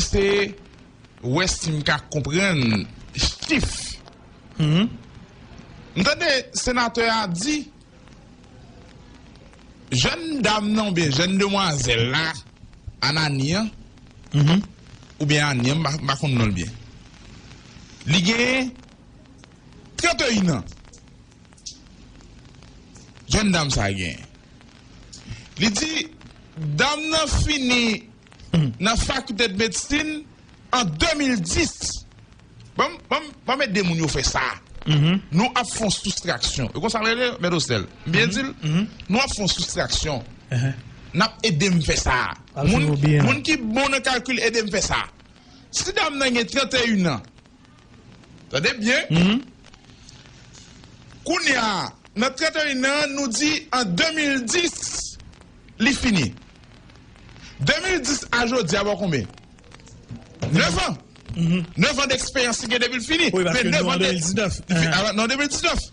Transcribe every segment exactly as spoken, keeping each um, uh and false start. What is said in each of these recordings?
se wè si m ka konprann chif. M tande senatè a di, jèn dam nan oubyen jèn demwazèl la, Anani an, oubyen Ani an, m pa, m pa konn non l byen. Li gen trannteyen an. Jèn dam sa gen. Li di, dam nan fini nan fakilte de medsin an de mil dis. Ban m, ban m, ban m ede moun yo fè sa. Nou ap fè yon soustraksyon. E konsa l rele, Mèt Osnèl? M byen di l? Nou ap fè yon soustraksyon. N ap ede m fè sa. Moun, moun ki bon nan kalkil, ede m fè sa. Si dam nan gen trannteyen an, tande byen. Kounye a, nan trannteyen an, nou di an de mil dis, li fini. De mil dis a jodi a, ba w konbyen? Nèf an. Nèf an deksperyans li gen depi l fini. Wi, paske nou an de mil diznèf. Li fin-, ah, non, de mil diznèf.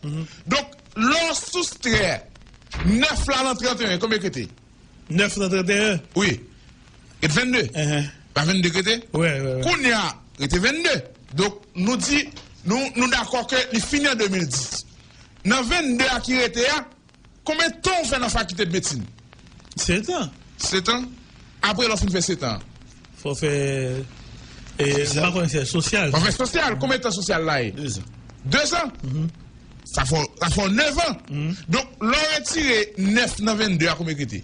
Donk, lè w soustrè nèf la nan trannteyen, konbyen k rete? Nèf nan trannteyen? Wi. Ret vennde. Pa vennde k rete? Wi, wi, wi. Kounye a, rete vennde. Donk, nou di, nou, nou dakò ke li fini an de mil dis. Nan vennde a ki rete a, konbyen tan w fè nan fakilte de medsin? Sèt an. Sèt an? Apre lè w fin fè sèt an? Fò w fè, e, m pa konnen fè sosyal. Fò w fè sosyal. Konbyen tan sosyal la ye? Dezan. Dezan? Sa fè, sa fè nèf an. Donk, lè w retire nèf nan vennde a, konbyen k rete?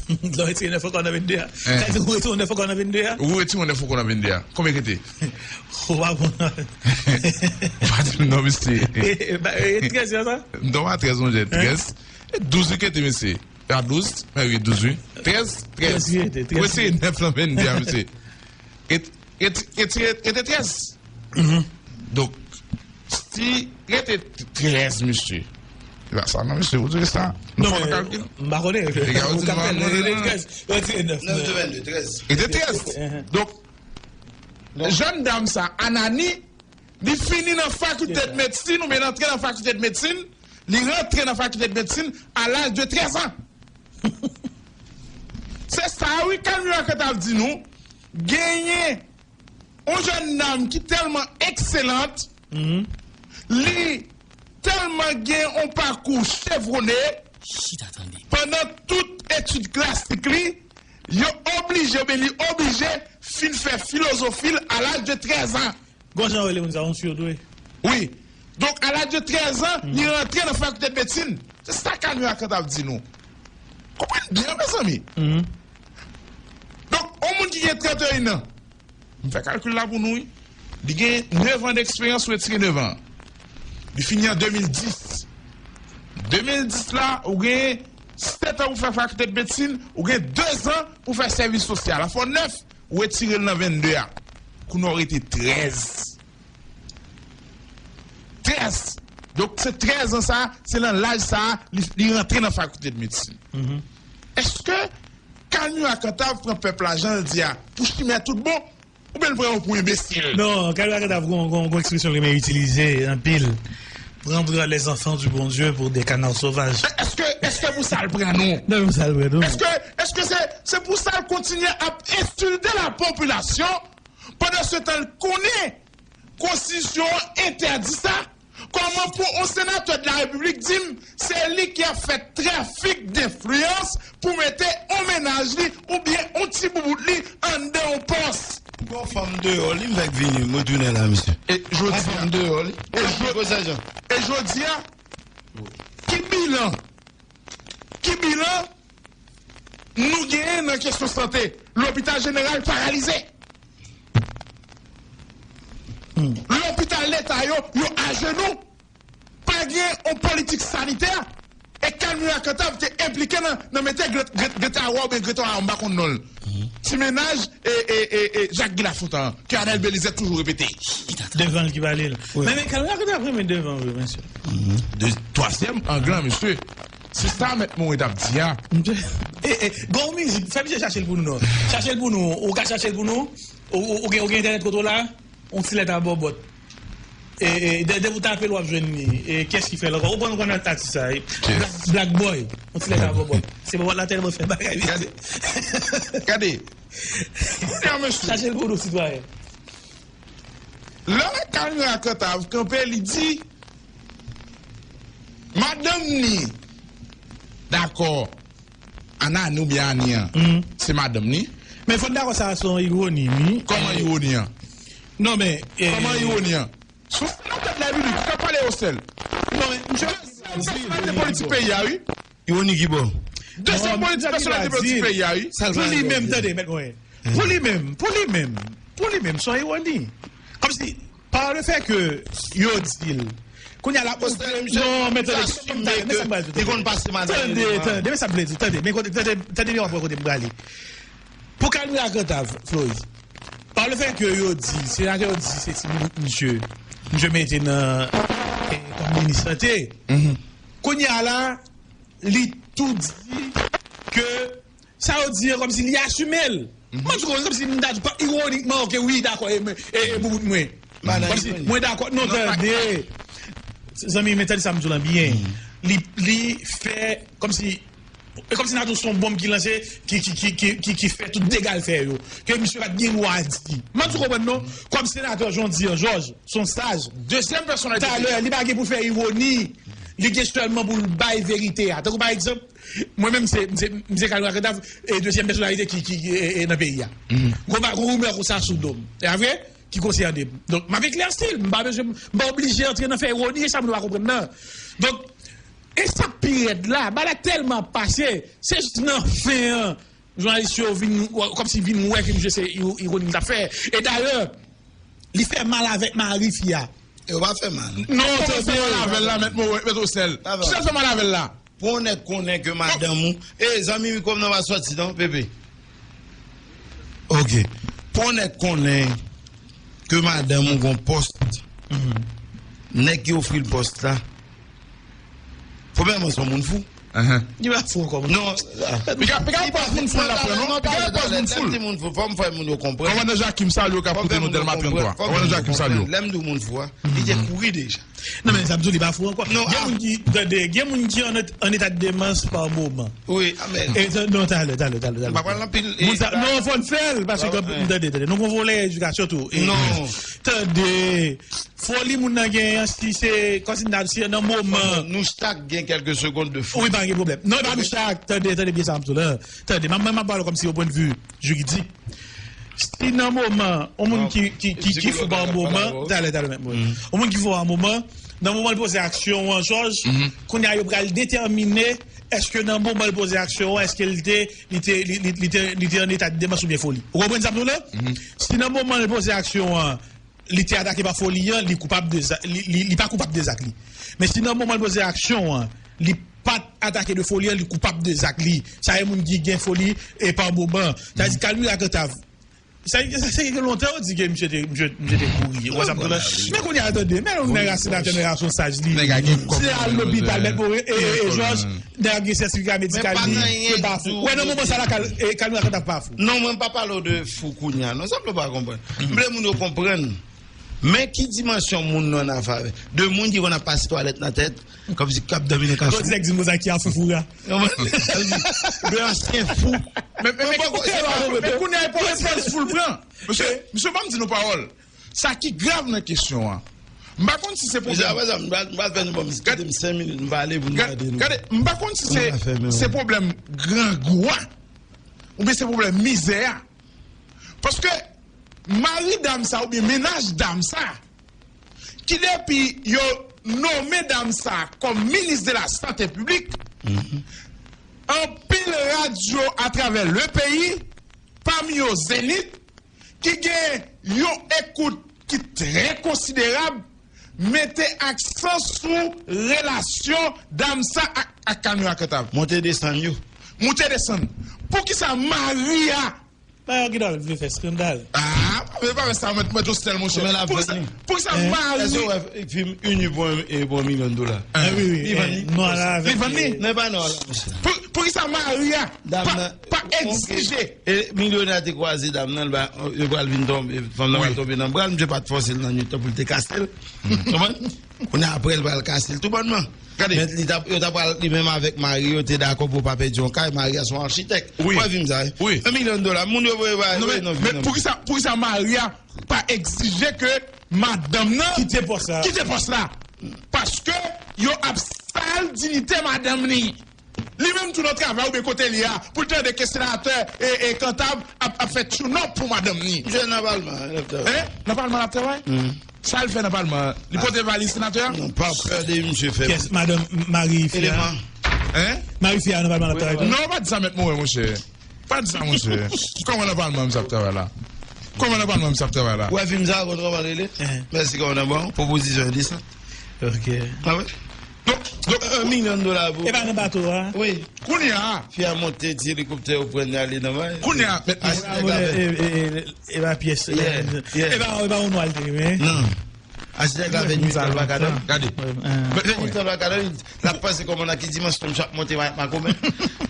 Lè w retire nèf ankò nan vennde a. Sa vle di ou retire nèf ankò nan vennde a? Ou retire nèf ankò nan vennde a. Konbyen k rete? Ou pa bon non. Pa di m non, mesye. E, e, ba, e, trèz, se sa? Non, pa trèz, monchè. Trèz. E douz wi k rete, mesye. A douz, men wi, douz wi. Trèz, trèz. Trèz wi, rete, trèz. Ou retire nèf nan vennde a, mesye. Ret-, ret-, retire, rete trèz. Donk, si rete trèz, mesye. E pa sa, non, mesye, ou di sa. Nou fè yon kalkil. M pa konnen. Ou ka fè rete trèz. Rete nèf. Nèf de vennde, trèz. Rete trèz. Donk, jèn dam sa, Anani, li fini nan fakilte de medsin, oubyen l antre nan fakilte de medsin, li rantre nan fakilte de medsin a laj de trèz an. Se sa, wi, Kalmira Kantab di nou, genyen yon jèn dam ki tèlman ekselant, li tèlman gen yon pakou chevrone, pandan tout etid klasik li, yo oblije, oubyen li oblije fin fè filozofi l a laj de trèz an. Gon jan yo rele moun sa, yon surdoué. Wi. Donk, a laj de trèz an, li rantre nan fakilte de medsin. Se sa Kalmira Kantab di nou. Konprann byen, mezanmi. Donk, yon moun ki gen trannteyen an, m fè kalkil la pou nou, wi. Li gen nèf an deksperyans, ou retire nèf an. Li fini an de mil dis. De mil dis la, ou gen sèt an pou fè fakilte de medsin, ou gen de zan pou fè sèvis sosyal. Sa fè nèf, ou retire l nan vennde a. Kounye a, ou rete trèz. Trèz. Donk, se trèz an sa, se nan laj sa, li, li rantre nan fakilte de medsin. Èske Kalmira Kantab pran pèp la, jan l di a, pou chimè tout bon? Oubyen l pran yo pou enbesil? Non, Kalmira Kantab gon, gon, gon ekspresyon li renmen itilize anpil. Prendre les enfants du bon Dieu pour des canards sauvages. Èske, èske pou sa l pran nou? Non, pou sa l pran nou. Èske, èske se, se pou sa l kontinye ap ensilte lapopilasyon pandan se tan l konnen konstitisyon an entèdi sa? Kòman pou yon senatè de la repiblik di m se li ki ap fè trafik denfliyans pou mete yon mennaj li oubyen yon ti boubout li anndan yon pòs? Gon fanm deyò li, m fèk vini, m retounen la, mesye. E jodi a, fanm deyò li. E jodi a, ki bilan, ki bilan nou genyen nan kesyon sante? Lopital jeneral paralize. Lopital leta yo, yo ajenou. Pa gen yon politik sanitè. E Kalmira Kantab te enplike nan, nan mete Gret-, Gret-, Greta Awa oubyen Greta Awa, m pa konn non l. Ti mennaj, e, e, e, e, Jak Gi Lafontan an, ke Anèl Belizè toujou repete. Devan l ki pale l. Men, men Kalmira Kantab renmen devan vre, mesye. De, twazyèm ang lan, mesye. Se sa mèt Morin t ap di a. E, e, gon mizik, fè misye chache l pou nou non. Chache l pou nou, ou ka chache l pou nou? Ou, ou, ou gen, ou gen entènèt kote w la? On ti lèt a bòbòt. E, e, de, depi w tape l, w ap jwenn li. E, kiyès ki fè l ankò? Ou konn, ou konn atis sa, e? Black, Black Boy. On ti lèt a bòbòt. Se bòbòt la tèlman fè bagay, mesye. Gade. Gade. Chache l pou nou, sitwayen. Lè Kalmira Kantav kanpe, li di, madanm ni dakò, Anani oubyen Ani an, se madanm ni. Men fò n dakò sa se yon ironi, wi. Kòman ironi an? Non, men, eh, kòman ironi an? Sou senatè de la Repiblik ki ka pale yo sèl. Non, men, misye, se politik peyi a, wi. Ironi ki bò? Dezyèm pèsonalite politik peyi a, wi. Pou li menm, tande, mèt mwen. Pou li menm, pou li menm, pou li menm, se yon ironi. Kòmsi, par le fait que yo di l, kounye a la, non, men tande, li konn pase madanm li, tande, men sa m vle di, tande, men kote, tande, tande, men w ap wè kote m prale. Pou Kalmira Kantav, Floris, par le fait que yo di, senatè yo di se ti boubout misye, misye mete nan, eh, kòm minis sante. Kounye a la, li tou di ke sa yo di an kòmsi li asime l. Mwen di kòmsi m ta di pa ironikman, ok, wi, dakò, e, e, e boubout mwen. Kòmsi mwen dakò, non, tande. Zanmi, men tande sa m di w lan byen. Li, li fè kòmsi, e kòmsi n a di w se yon bonm ki lanse, ki, ki, ki, ki, ki, ki fè tout dega l fè yo. Ke misye pa t gen dwa di. M pa di w konprann non. Kòm senatè Jean Dian Georges, se yon saj. Dezyèm pèsonalite. Talè, li pa gen pou l fè ironi. Li gen sèlman pou l bay verite a. Tankou pa egzanp, mwen menm, se, se, se Kalmira Kantav, e dezyèm pèsonalite ki, ki, ki, e, e, nan peyi a. Gon ba-, gon rimè konsa sou do m. E pa vre? Ki konsène m. Donk, m ap eklèsi l. M pa bezwen, m pa oblije antre nan fè ironi, e sa moun yo pa konprann nan. Donk, e sa k pi rèd la, bagay la tèlman ap pase, se jis nan fen an, jounalis yo vin, kòmsi vin wè ke misye se i-, ironi l t ap fè. E dayè, li fè mal avèk mari fi a. Yo pa fè mal. Non, tande, fè mal avè l la, mèt Moris, mèt Osèl. Kisa l fè mal avè l la? Pou yon nèg konnen ke madanm ou, e, zanmi, mikwo m nan pa sòti non, Pepe. Ok. Pou yon nèg konnen ke madanm ou gon pòs, nèg ki ofri l pòs la, premyèman, se yon moun fou. Li pa fou ankò. Non. Piga, piga pòz moun fou l la pran, non? Piga pòz moun fou l. Lè m di moun fou, fò m fè moun yo konprann. Kòmandan Jakim, salye w, k ap koute nou Dèlma trannntwa. Kòmandan Jakim, salye w. Lè m di w moun fou a, li te kouri deja. Non, men sa m di w, li pa fou ankò. Non, gen moun ki, tande, gen moun ki an, an eta de demans pa moman. Wi, amèn. E, non, talè, talè, talè, talè. M pa pral anpil, moun sa, non, fò n fè l, paske, tande, tande, nou gon volè edikasyon tou. Non. Tande, foli moun nan genyen an, si se, kòmsi n ap si nan moman. Nou chak gen kèlke segonn de foli. Wi, pa gen pwoblèm. Non, e pa nou chak. Tande, tande byen sa m di w la. Tande, mwen, mwen, m ap pale kòmsi yon pwennvi jiridik. Si nan moman, yon moun ki, ki, ki, ki fou pa yon moman, talè, talè, mèt mwen. Yon moun ki fou pa yon moman, nan moman l poze aksyon an, Jòj, kounye a yo pral detèmine èske nan moman l poze aksyon an, èske li te, li te, li, li, li te, li te an eta de demans oubyen foli. Ou konprann sa m di w la? Si nan moman l poze aksyon an, li te atake pa foli an, li koupab de za-, li, li, li pa koupab de zak li. Men si nan moman l poze aksyon an, li pa t atake de foli an, li koupab de zak li. Sa e moun ki gen foli e pa moman. Sa di Kalmira Kantav. Sa, sa, sa gen lontan yo di ke misye te, misye, misye te kouri. Ou wè sa m di w la? Men kounye a, tande, men yon nèg a senatè, nèg a son saj li. Se al lopital, mèt Moris, e, e, e, Jòj, nèg ap gen sètifika medikal li, se pa fou. Wè, nan moman sa la, Kal-, e, Kalmira Kantav pa fou. Non, mwen pa pale w de fou kounye a. Non, sa m pa konprann. M vle moun yo konprann. Men ki dimansyon moun nan an afè avè de moun ki konn ap pase twalèt nan tèt, kòmsi k ap dòmi nan kafou. Kòmsi nèg di m konsa ki a fou fou a. De ansyen fou. Men, men, men, men kounye a, e pa, e pa fou l pran. Mesye, mesye, ban m di nou pawòl. Sa ki grav nan kesyon an, m pa konn si se pwoblèm. Apre sa, m pral, m pral fè nou ban m, kite m senk minit, m pale pou nou gade nou. Gade, m pa konn si se, se pwoblèm grangou a, oubyen se pwoblèm mizè a. Paske mari dam sa oubyen mennaj dam sa, ki depi yo nonmen dam sa kòm minis de la sante piblik, anpil radyo atravè le peyi, pami yo Zenith, ki gen yon ekout ki trè konsiderab, mete aksan sou relasyon dam sa ak, ak Kalmira Kantav. Monte desann yo. Monte desann. Poukisa mari a Bagay ki ta vle fè eskandal. Ah, men pa wè sa, mèt, mèt Osèl, monchè. Poukisa, poukisa mari. Èske w wè fim Ini pou yon, e, pou yon milyon dola? Ah, wi, wi. Li vann li? Non, ala avèk. Li vann li? Non, pa non, ala, monchè. Pou, poukisa mari a pa, pa egzije? E milyonè a te kwaze dam nan, li ba, yo pral vin tonbe, fanm nan pral tonbe nan bra l, misye pa t fòse l nan nuit lan pou l te kase l. Konprann? Kounye a, apre, l pral kase l tou bònman. Gade. Men li t ap, yo t ap pral, li menm avèk mari, yo te dakò pou pa pèdi yon kay. Mari a se yon achitèk. Wi. Ou wè fim sa, wi. Wi. Yon milyon dola. Moun yo voye ba. Non, men, men poukisa, poukisa mari a pa egzije ke madanm nan kite pòs la? Kite pòs la. Paske yo ap sal diyite madanm li. Li menm tou nan travay oubyen kote li a, pou l tande ke senatè e, e Kantav ap, ap fè tune up pou madanm li. Misye nan palman, nan travay. Hein? Nan palman l ap travay? Sa l fè nan palman an? Li pote valiz senatè a? Non, pa pè de misye fè. Kès madanm, mari fi a? Eleman. Hein? Mari fi a nan palman l ap travay tou? Non, pa di sa, mèt Moren, monchè. Pa di sa, monchè. Kòman nan palman misye ap travay la? Kòman nan palman misye ap travay la? Ou wè fim sa, konn kòman l rele? Mèsi, kòmandan, bon, pwopozisyon de sant. Ok. Ah wi. Donk, donk, yon milyon dola pou. E pa nan bato a? Wi. Kounye a. Fi a monte ti elikoptè, yo pran li ale nan may. Kounye a, mèt. Achitèk la fè. E pa pyès. E pa, e pa yon nwa l te gen. Non. Achitèk la fè nwit an l pa ka dòmi. Gade. Fè nwit an l pa ka dòmi. L ap panse kòman nan ki dimansyon misye ap monte makomè.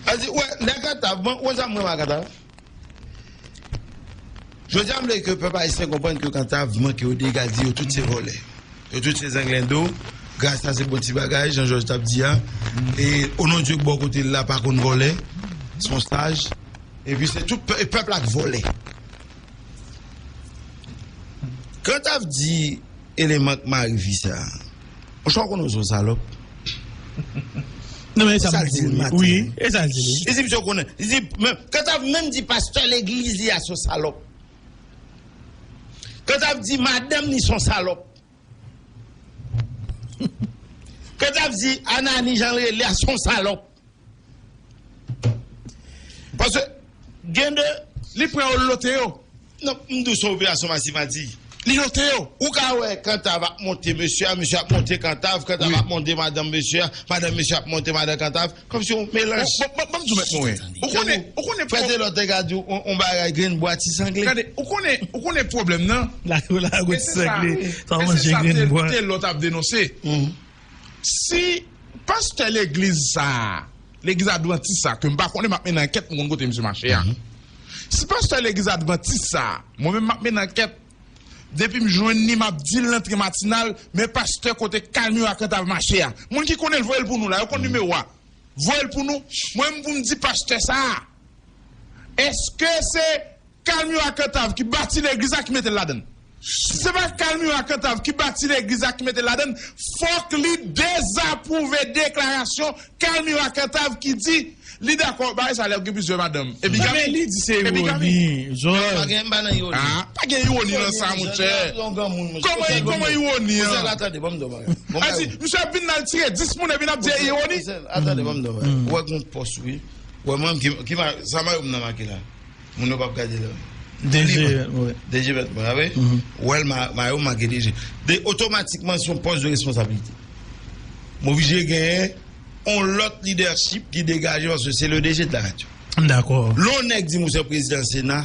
A di, wè, nèg Kantav, bon, wè sa mwen Kantav. Jodi a, m vle ke pèp ayisyen konprann ke Kantav manke yo dega, di yo tout se vòlè. Yo tout se zanglendo. Gras a se bon ti bagay, Jean Georges t ap di a. E o non Dye k bò kote l la pa konn vòlè. Se yon saj. Epi se tout pè-, e pèp la k vòlè. Kantav di eleman k mari fi sa a. Monchè, w konnen w se yon salòp. Non, men e sa m di li. Wi, e sa l di li. Li di, misye konnen. Li di, men, Kantav menm di pastè legliz li a se yon salòp. Kantav di madanm li se yon salòp. Kantav di Anani, jan l rele a, se yon salòp. Paske gen de. Li pran yo lote yo. Non, m di w se yon operasyon masiv, a di. Li lote yo. Ou ka wè Kantav ap monte mesye a, mesye ap monte Kantav, Kantav ap monte madanm mesye a, madanm mesye ap monte madanm Kantav. Kòmsi yon melanj. Bon, bon, bon, m di w, mèt Moren. Ou konnen, ou konnen. Frè Telò te ka di w yon, yon bagay, grenn bwa ti sangle. Gade, ou konnen, ou konnen pwoblèm nan. La, la, gwo ti sangle. Sa manje grenn bwa. Telò t ap denonse. Si pastè legliz sa a, legliz advantis sa a, ke m pa konnen, m ap mennen ankèt pou m konn kote misye mache a. Si pastè legliz advantis sa a, mwen menm m ap mennen ankèt, depi m jwenn li, m ap di l nan tren matinal, men pastè kote Kalmi a Kantav mache a. Moun ki konnen l, voye l pou nou la, yo konn nimewo a. Voye l pou nou. Mwen menm pou m di pastè sa a, èske se Kalmi a Kantav ki bati legliz la ki mete l ladan l? Si se pa Kalmi a Kantav ki bati legliz la ki mete l ladan l, fòk li dezapwouve deklarasyon Kalmi a Kantav ki di li dakò, bagay sa lè gen plizyè madanm. Epi Gami. Men li di se ironi, Jòj. Pa gen, m pa nan ironi. Ah, pa gen ironi nan sa, monchè. Kòman, kòman ironi an? Atande, ban m di w yon bagay. A di, misye ap vin nan tire dis moun epi n ap di ironi. Atande, ban m di w yon bagay. Ou wè gen yon pòs, wi. Ou wè mwen ki, ki ma-, sa mayo m nan make la. Moun yo p ap gade la. D G, wi. D G mèt mwen, a wi. Ou wè l ma-, mayo make D G. De, otomatikman, se yon pòs de responsablite. M oblije genyen yon lòt lidèchip ki degaje, paske se le D G de la radyo. M dakò. Lè yon nèg di m ou se prezidan Sena,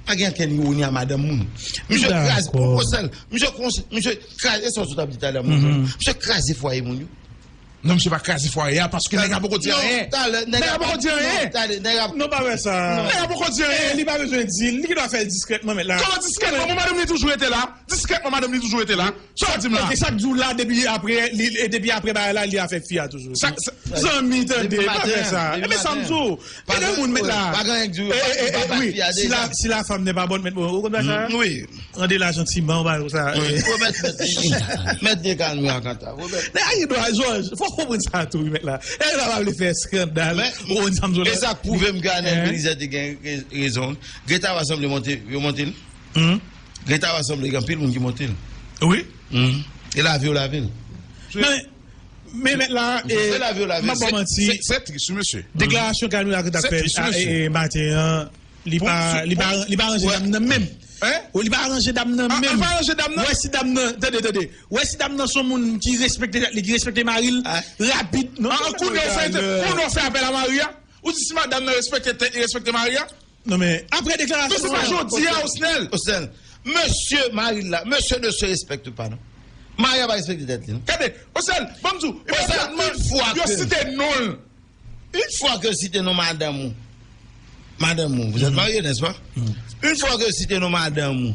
pa gen okenn ironi a madanm moun. Misye kraze, pou sèl, misye konse-, misye kraze, e sa w sot ap di talè, monchè. Misye kraze fwaye moun yo. Non, misye pa kraze fwaye a, paske nèg la poko di anyen. Nèg la poko di anyen. Non, pa fè sa. Nèg la poko di anyen. Li pa bezwen di l, li gen dwa fè l diskrètman, mèt la. Kòman diskrètman? Bon, madanm li toujou rete la. Diskrètman, madanm li toujou rete la. Sa w di m la? Sa k di w la, depi apre, li, e depi apre bagay la, li avèk fi a toujou. Sa, sa, zanmi, tande, pa fè sa. Ebyen, sa m di w. Gen de moun, mèt la. Pa gen anyen k di w. E, e, e, wi. Si la, si la femme n'est pas bonne, mèt, ou konn bagay sa? Wi. Rande la jantiman, ou pa wè sa. Wi. Ou mèt, mèt, mèt gen Kalmi a Kantav. Ou mèt. Nèg la gen dwa, Jòj, fò w konprann sa tou, wi, mèt la. Nèg la pa vle fè eskandal. Ou konn sa m di w la. E sa k pwouve m ke Anèl Belizè te gen re-, rezon. Greta pa sanble monte, yo monte l. Greta pa sanble gen anpil moun ki monte l. Wi. E lave yo lave l. Men, men mèt la, e, m ap ba w manti. Se tris, wi, mesye. Deklarasyon Kalmi a Kantav fè maten an, Li pa, li pa, li pa ranje dam nan menm. Hein? Li pa ranje dam nan menm. Li pa ranje dam nan? Wè si dam nan, tande, tande. Wè si dam nan se yon moun ki respekte tèt li, ki respekte mari l, rapid. Non, kounye a w fè, kounye a w fè apèl a mari a? Ou di si madanm nan respekte tèt li, respekte mari a? Non, men, apre deklarasyon. Men se pa jodi a, Osnel. Osnel, mesye mari l la, monsieur ne se respecte pas, non. Mari a pa respekte tèt li, non. Gade, Osnel, ban m di w, imediatman, yo site non l. Une fois que cité non madanm ou, madanm ou, vous êtes marié, n'est-ce pas? Une fois que cité non madanm ou,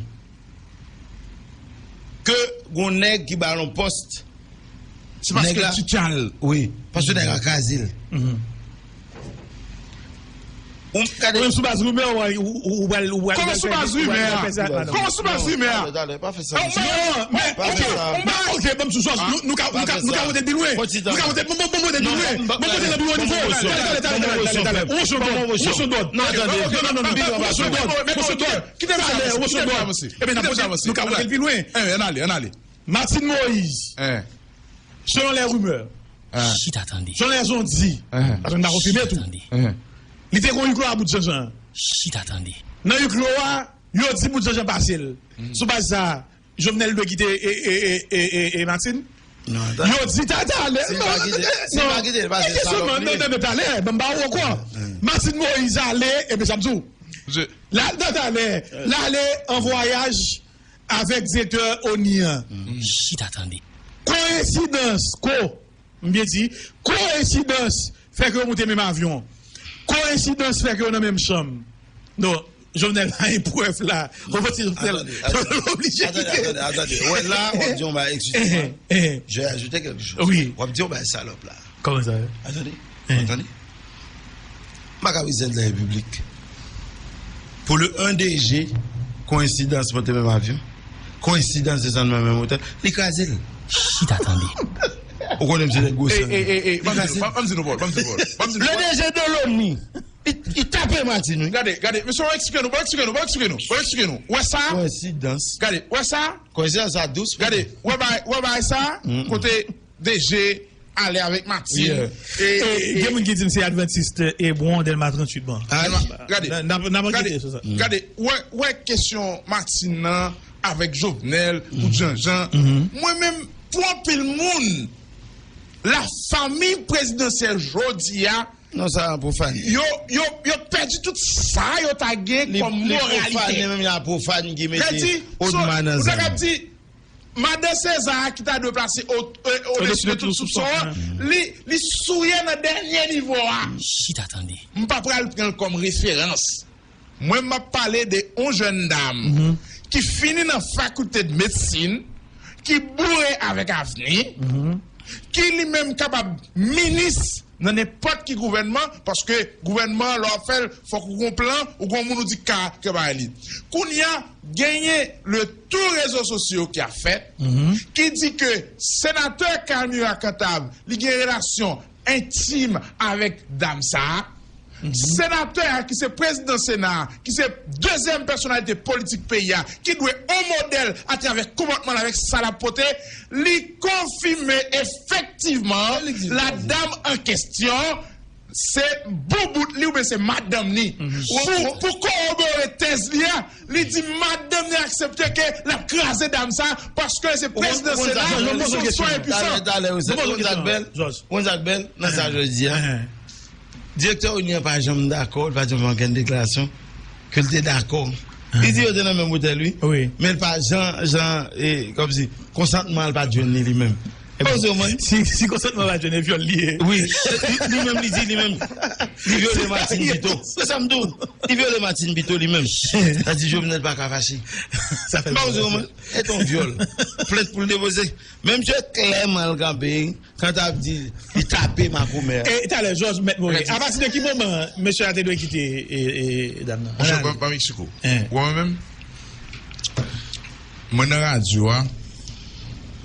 ke gon nèg ki ba l yon pòs, Se paske l ti tchal. Wi. Paske nèg la kraze l. Ou menm sou baz rimè, ou pral ou pral ou pral fè sa. Kòman sou baz rimè a? Talè, talè, pa fè sa. Non, men, ok, men, ok, ban m sou sòs. Nou ka nou ka nou ka monte pi lwen. Nou ka monte, bon, bon, bon, monte pi lwen. Bon, monte nan pi wo nivo. Talè, talè, talè, talè, talè. Wosodòd, wosodòd. Non, tande. Non, non, non, non, wosodòd, wosodòd. Kite m avanse, kite m avanse. Ebyen, nou ka monte pi lwen. Ann ale, ann ale. Martine Moïse. Selon les rumeurs, chita tande, selon les on-dit, paske m pa konfime tou, li te gon huis clos a bout Janjan. Chita tande. Nan huis clos a, yo di bout Janjan pase l. Sou baz sa, Jovenel dwe kite e, e, e, e, e, e Martine? Non, yo di ta talè. Si l pa kite, si l pa kite, l pase salòp li. Non, non, non, talè, ban m ba ou ankò. Martine Moïse ale, epi sa m di w. L al nan talè, l ale an vwayaj avèk direktè ONI an. Chita tande. Koyensidans, ko, m byen di, koyensidans fè ke yo moute menm avyon. Koyensidans fè ke yo nan menm chanm. Non, Jovenel pa gen prèv la. Ou konprann Jovenel oblije kite. Atande, atande, atande. Wè la, w ap di yon bagay, excusez-moi. Je vais ajouter quelque chose. Wi. W ap di yon bagay salòp la. Kòman sa? Atande. Atande. M pa ka prezidans de la repiblik. Pou le un D G, koyensidans monte menm avyon, koyensidans desann nan menm otèl, li kraze l. Chita tande. Ou konnen m se nèg gwo san. Li kraze l. Ban m di nou, Paul, ban m di nou, Paul. Le D G de l'ONI, li, li tape Martine, wi. Gade, gade, mesye, w eksplike nou, w eksplike nou, w eksplike nou, w eksplike nou. Wè sa? Koyensidans. Gade, wè sa? Koyensidans sa dous. Gade, wè bay, wè bay sa, kote D G ale avèk Martine. E gen moun ki di m se Adventiste Ebwon, Dèlma tranntuit, bon. Gade, n ap, n ap ankete sou sa. Gade, wè, wè kesyon Martine nan avèk Jovenel, pou Janjan. Mwen menm, pou anpil moun, lafanmi prezidansyèl jodi a, non, sa pwofane. Yo, yo, yo pèdi tout sa yo ta gen kòm moralite. Li pwofane, menm la pwofane ki mete odma nan zam. Madan César ki ta dwe plase odesi de tout soupson an, li, li souye nan dènye nivo a. Chita tande. M pa pral pran l kòm referans. Mwen, m ap pale de yon jèn dam ki fini nan fakilte de medsin, ki boure avèk avni, ki li menm kapab minis nan nenpòt ki gouvènman, paske gouvènman an, lè w ap fè l, fòk ou gon plan, ou gon moun ou di ka, ke bay li. Kounye a, genyen le tou rezo sosyo ki ap fèt, ki di ke senatè Carmira Cantave, li gen relasyon entim avèk dam sa a. Senatè a, ki se prezidan Sena a, ki se dezyèm pèsonalite politik peyi a, ki dwe yon modèl atravè konpòtman l avèk sa l ap pote, li konfime efektivman la dam an kesyon se boubout li oubyen se madanm li. Pou, pou kowobore tèz li a, li di madanm li aksepte ke l ap kraze dam sa paske se prezidan Sena a, li se yon swa enpisan. Talè, talè, ou konn sa k bèl? Ou konn sa k bèl nan sa Jòj di a? Direktè ONI an pa janm dakò, li pa janm fè okenn deklarasyon ke l te dakò. Li di yo te nan menm otèl, wi. Men l pa jan, jan, e, kòmsi, konsantman l pa t jwenn li, li menm. Epi, si, si konsantman pa t jwenn, e vyòl li ye. Wi. Li, li menm, li di, li menm, li vyole Martine pito. Se sa m di w. Li vyole Martine pito, li menm. Sa di Jovenel pa ka fache. Sa fè l. E t on vyòl. Plent pou l depoze. Men misye klèman l kanpe. Kan t ap di, li tape makomè a. E talè, Jòj, Mèt Morin. Apati de ki moman mesye a te dwe kite, e, e, dam nan? Monchè, ban, ban m eksplike w. Ou wè mwen menm? Mwen nan radyo a,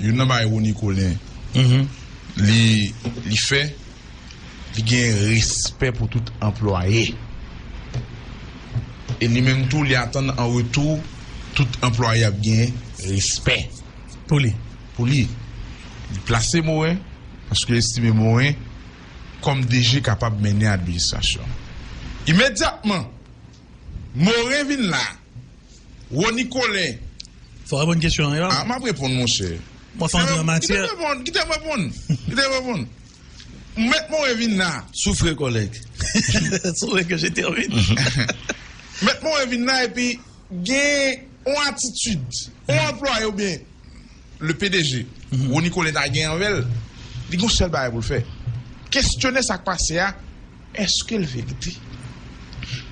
youn nan bagay Rony Colin, li, li fè, li gen respè pou tout anplwaye. E li menm tou, li atann an retou, tout anplwaye ap gen respè. Pou li. Pou li. Li plase Morin, paske li estime Morin, kòm D G, kapab mennen administrasyon an. Imedyatman, Morin vin la, Rony Colin. Fò w reponn kesyon an, wi. A, m ap reponn, monchè. Mwen fè antre an matyè. Kite m reponn, kite m reponn. Kite m reponn. Mèt Morin vin la. Souffrez, collègue. Souffrez que je termine. Mèt Morin vin la, epi gen yon atitid, yon anplwaye oubyen le P D G, Rony Colin ta gen anvè l, li gon sèl bagay pou l fè. Kesyone sa k pase a, èske l verite?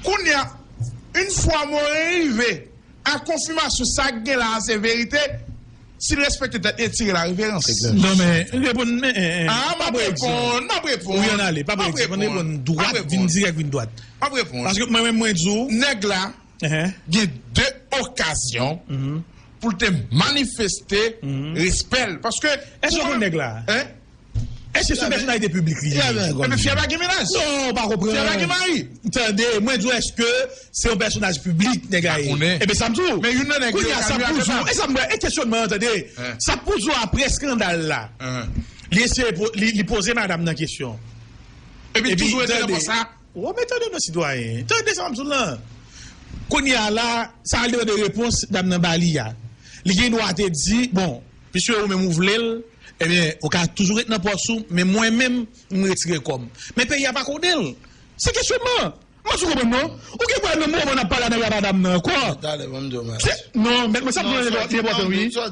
Kounye a, yon fwa Morin rive a konfimasyon sa k gen la a se verite, Si l respekte tèt li, tire la reverans. Non, men, reponn, men, eh, eh, ah, m ap reponn, m ap reponn. Wi, ann ale, pa pou egzanp, ann reponn dwat, vin dirèk, vin dwat. M ap reponn. Paske mwen menm, mwen di w, nèg la gen de okazyon pou l te manifeste respè l. Paske. Èske w konn nèg la? Èske se yon pèsonalite piblik li ye? Ebyen, fyè pa gen mennaj. Non, ou pa konprann. Fyè pa gen mari. Tande, mwen di w, èske se yon pèsonaj piblik nèg la ye? Ebyen, sa m di w. Men youn nan nèg yo, kounye a, sa pou di w, e sa m wè, e kesyònman an, tande. Sa pou di w, apre eskandal la, li eseye, li poze madanm nan kesyon. Epi toujou rete nan pòs la. Ou men tande non, sitwayen. Tande sa m di w lan. Kounye a la, sa al devan de repons dam nan ba li a. Li gen dwa te di, bon, piske ou menm ou vle l, ebyen, ou ka toujou ret nan pòs ou, men mwen menm, m retire kò m. Men peyi a pa konnen l. Se kesyonman. Mwen sou konprann non. Ou gen pwoblèm nan moman n ap pale a nèg la, madam nan ankò. Talè, ban m di w, non, men mwen sa m di w, li enpòtan, wi.